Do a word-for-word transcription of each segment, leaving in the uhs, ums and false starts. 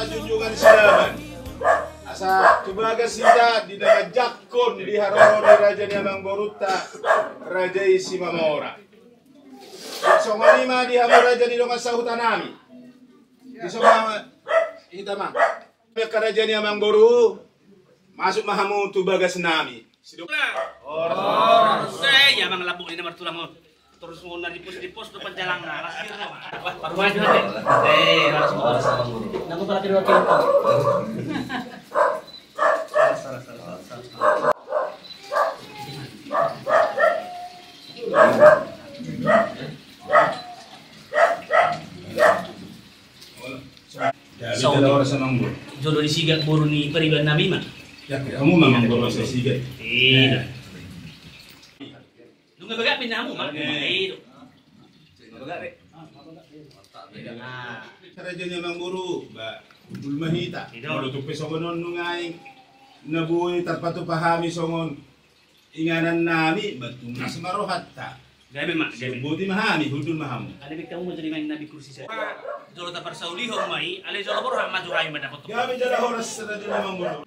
Junjungan silaban. Asa tu bagas hita di na manjangkon di haroro ni raja ni amangborunta, raja i Simamora. Songon i ma di hamu raja ni dongan sahuta nami. Di songon hita ma. Raja ni amangboru, masuk ma hamu tu bagas nami. Sidok. Horas. Horas. Eh, ya, Bang, labuk ini martulang, oh. Terus mau nari pos di pos depan jalan, nah, las kiri, Bang. Wah, baru maju, eh. Eh, horas, horas, Bang Guru. Nggak apa-apa, lagi dua kilo, Bang. Horas, horas, horas, horas, horas. Gabe jala horas, Amangboru. Jolo di Sigat boru ni pariban nami ma. Ya, ya, hamu ma, Amangboru, asa Sigat. Iya. Nunga bagak pinna hamu ma. Iya. Raja ni amangboru, ba, hundul ma hita. Iya. Molo tung pe songon on nunga aek na boi tarpatupa hami songon inganan nami, ba tung las ma rohanta. Gabe ma, gabe. Boti ma hami, hundul ma hamu. Alai bek hamu ma jadi main nabi kursi saja. Jolo taparsaulihon ma i, alai jolo borhat ma tu hami mandapot. Gabe jala horas, raja ni amangboru.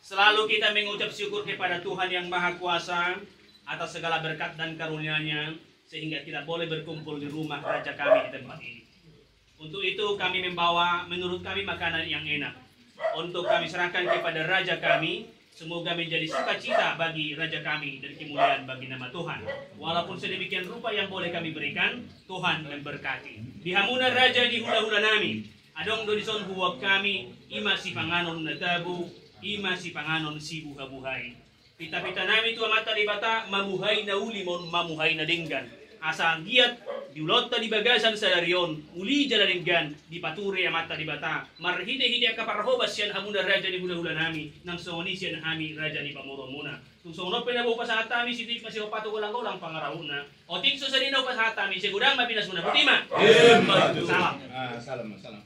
Selalu kita mengucap syukur kepada Tuhan Yang Maha Kuasa atas segala berkat dan karunia-Nya, sehingga kita boleh berkumpul di rumah raja kami di tempat ini. Untuk itu kami membawa, menurut kami, makanan yang enak. Untuk kami serahkan kepada raja kami, semoga menjadi sukacita bagi raja kami dan kemuliaan bagi nama Tuhan. Walaupun sedemikian rupa yang boleh kami berikan, Tuhan memberkati. Di hamuna raja ni hulahula nami, adong do dison huboan hami, i ma sipanganon na tabo, i ma sipanganon sibuhabuhai. Pitapita nami tu Amanta Debata, mamuhai na uli ma on, mamuhai na denggan. Asa anggiat di ulaonta di bagasan sadari on, uli jala denggan, dipature Amanta Debata marhitehite angka parhobas sian hamuna raja ni hulahula nami, nang songon i sian hami raja ni pamoruonmuna. Tung songon on pe na boi hupasahat hami, sititi ma sihompa tu golanggolang pangarahutna. Otik so sadia na hupasahat hami, sai godang ma pinasuna. Boti ma. Emma tutu. Salam. Ah, salam, salam.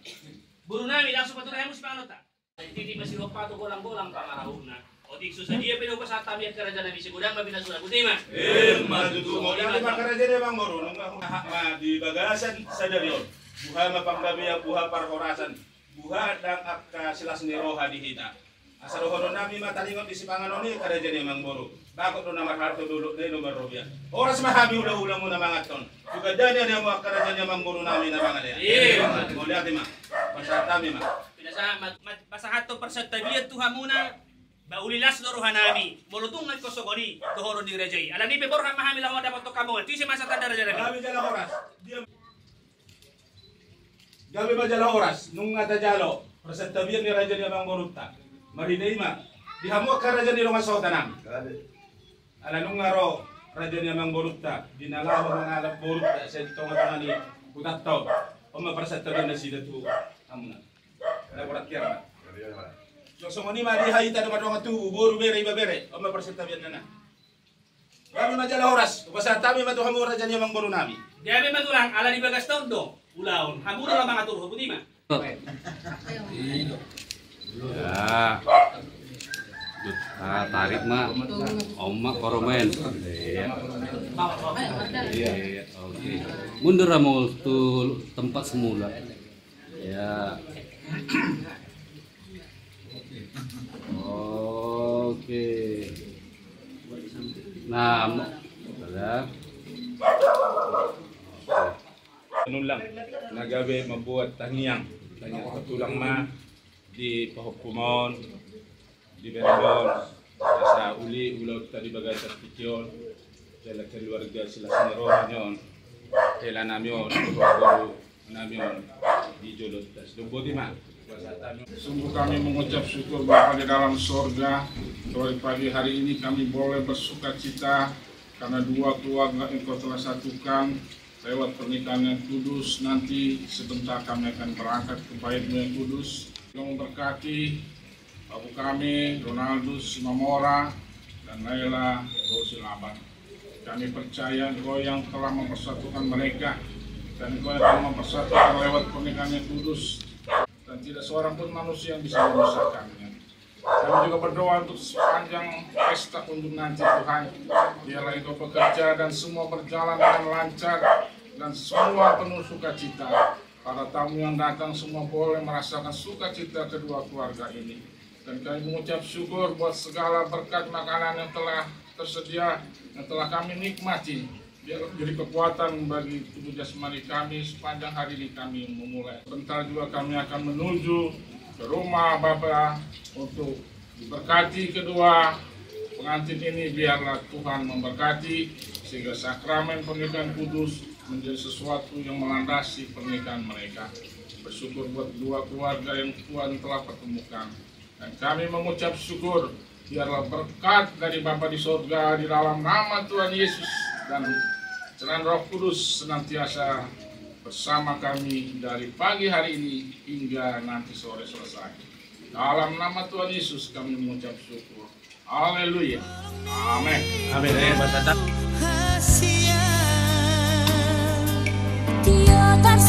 Boru nami, langsung pature hamu sipanganonta. Titi ma sihompa tu golanggolang pangarahutna. Otik so sadia pe na hupasahat hami angka raja nami, sai godang ma pinasuna. Boti ma. Emma tutu. Mauliate ma angka raja ni amangboru, nunga hahap ma di bagasan sadari on. Buha ma panggabean, buha parhorasan, buha ndang angka silas ni roha di hita. Asa dohonon nami ma taringot di sipanganon i, angka raja ni amangboru. Bagot do na marhalto, dolok do na marrobean. Horas ma hami hulahulamuna manganhon. Tu gandana di hamu angka raja ni amangboru nami na mangalean. Iya. Mauliate ma. Pasahat hami ma. Pinasahat ma, ma, pasahathon parsantabian tu hamuna. Ba uli las do roha nami. Molo tung ingkon songon i dohonon ni raja i. Alani i pe borhat ma hami laho mandapothon hamu. Tu ise ma asa tanda, raja nami? Hami jala horas. Dia Gabe ma jala horas, nunga tajalo parsantabian ni raja ni amangborunta. Marhite i ma di hamu angka raja ni dongan sahuta nami. Ala nunga ro raja ni amangborunta di na laho mangalap borunta sian tongatonga ni hutanta on. On ma parsantabian nasida tu hamuna. Ala borat kian ma. Songon i ma di hita na mardongan tubu, boru, bere, ibebere. On ma parsantabian na. Gabe ma jala horas, hupasahat hami ma tu hamu raja ni amangboru nami. Gabe ma tulang, ala di bagasta on do ulaon, hamu do na mangaturhon. Boti ma. Ya. Ah, tarik ma. On ma, parumaen. Iya. Iya, oke. Mundur hamu tu tempat semula. Ya. Oke. Nah, mo-, sudah. Nulang na gabe mambuat tangiang, tangiang tulang ma di pahompu ma on, di bere ma on, asa uli ulaonta di bagasan tingki on, jala keluarga silas ni roha ni on, hela nami on, boru nami on, di jolonta. Sidung boti ma. Sungguh kami mengucap syukur Bapa di dalam sorga, bahwa di pagi hari ini kami boleh bersukacita karena dua keluarga Engkau telah satukan lewat pernikahan yang kudus. Nanti sebentar kami akan berangkat ke bait-Mu yang kudus. Yang memberkati Bapu kami, Ronaldus Simamora, dan Laila Rosilaban. Kami percaya Engkau yang telah mempersatukan mereka, dan Engkau yang telah mempersatukan lewat pernikahan yang kudus, dan tidak seorang pun manusia yang bisa memisahkannya. Kami juga berdoa untuk sepanjang pesta kunjung nanti, Tuhan. Biarlah Engkau bekerja dan semua berjalan dengan lancar dan semua penuh sukacita. Para tamu yang datang semua boleh merasakan sukacita kedua keluarga ini. Dan kami mengucap syukur buat segala berkat makanan yang telah tersedia, yang telah kami nikmati. Biar jadi kekuatan bagi tubuh jasmani kami sepanjang hari ini kami memulai. Sebentar juga kami akan menuju ke rumah Bapa untuk diberkati kedua pengantin ini. Biarlah Tuhan memberkati sehingga sakramen pernikahan kudus menjadi sesuatu yang melandasi pernikahan mereka. Bersyukur buat dua keluarga yang Tuhan telah pertemukan. Dan kami mengucap syukur, biarlah berkat dari Bapa di sorga di dalam nama Tuhan Yesus dan Tuhan Roh Kudus senantiasa bersama kami dari pagi hari ini hingga nanti sore selesai. Dalam nama Tuhan Yesus kami mengucap syukur. Haleluya. Amin. Amin. Eh, Mas Ata. Dia tak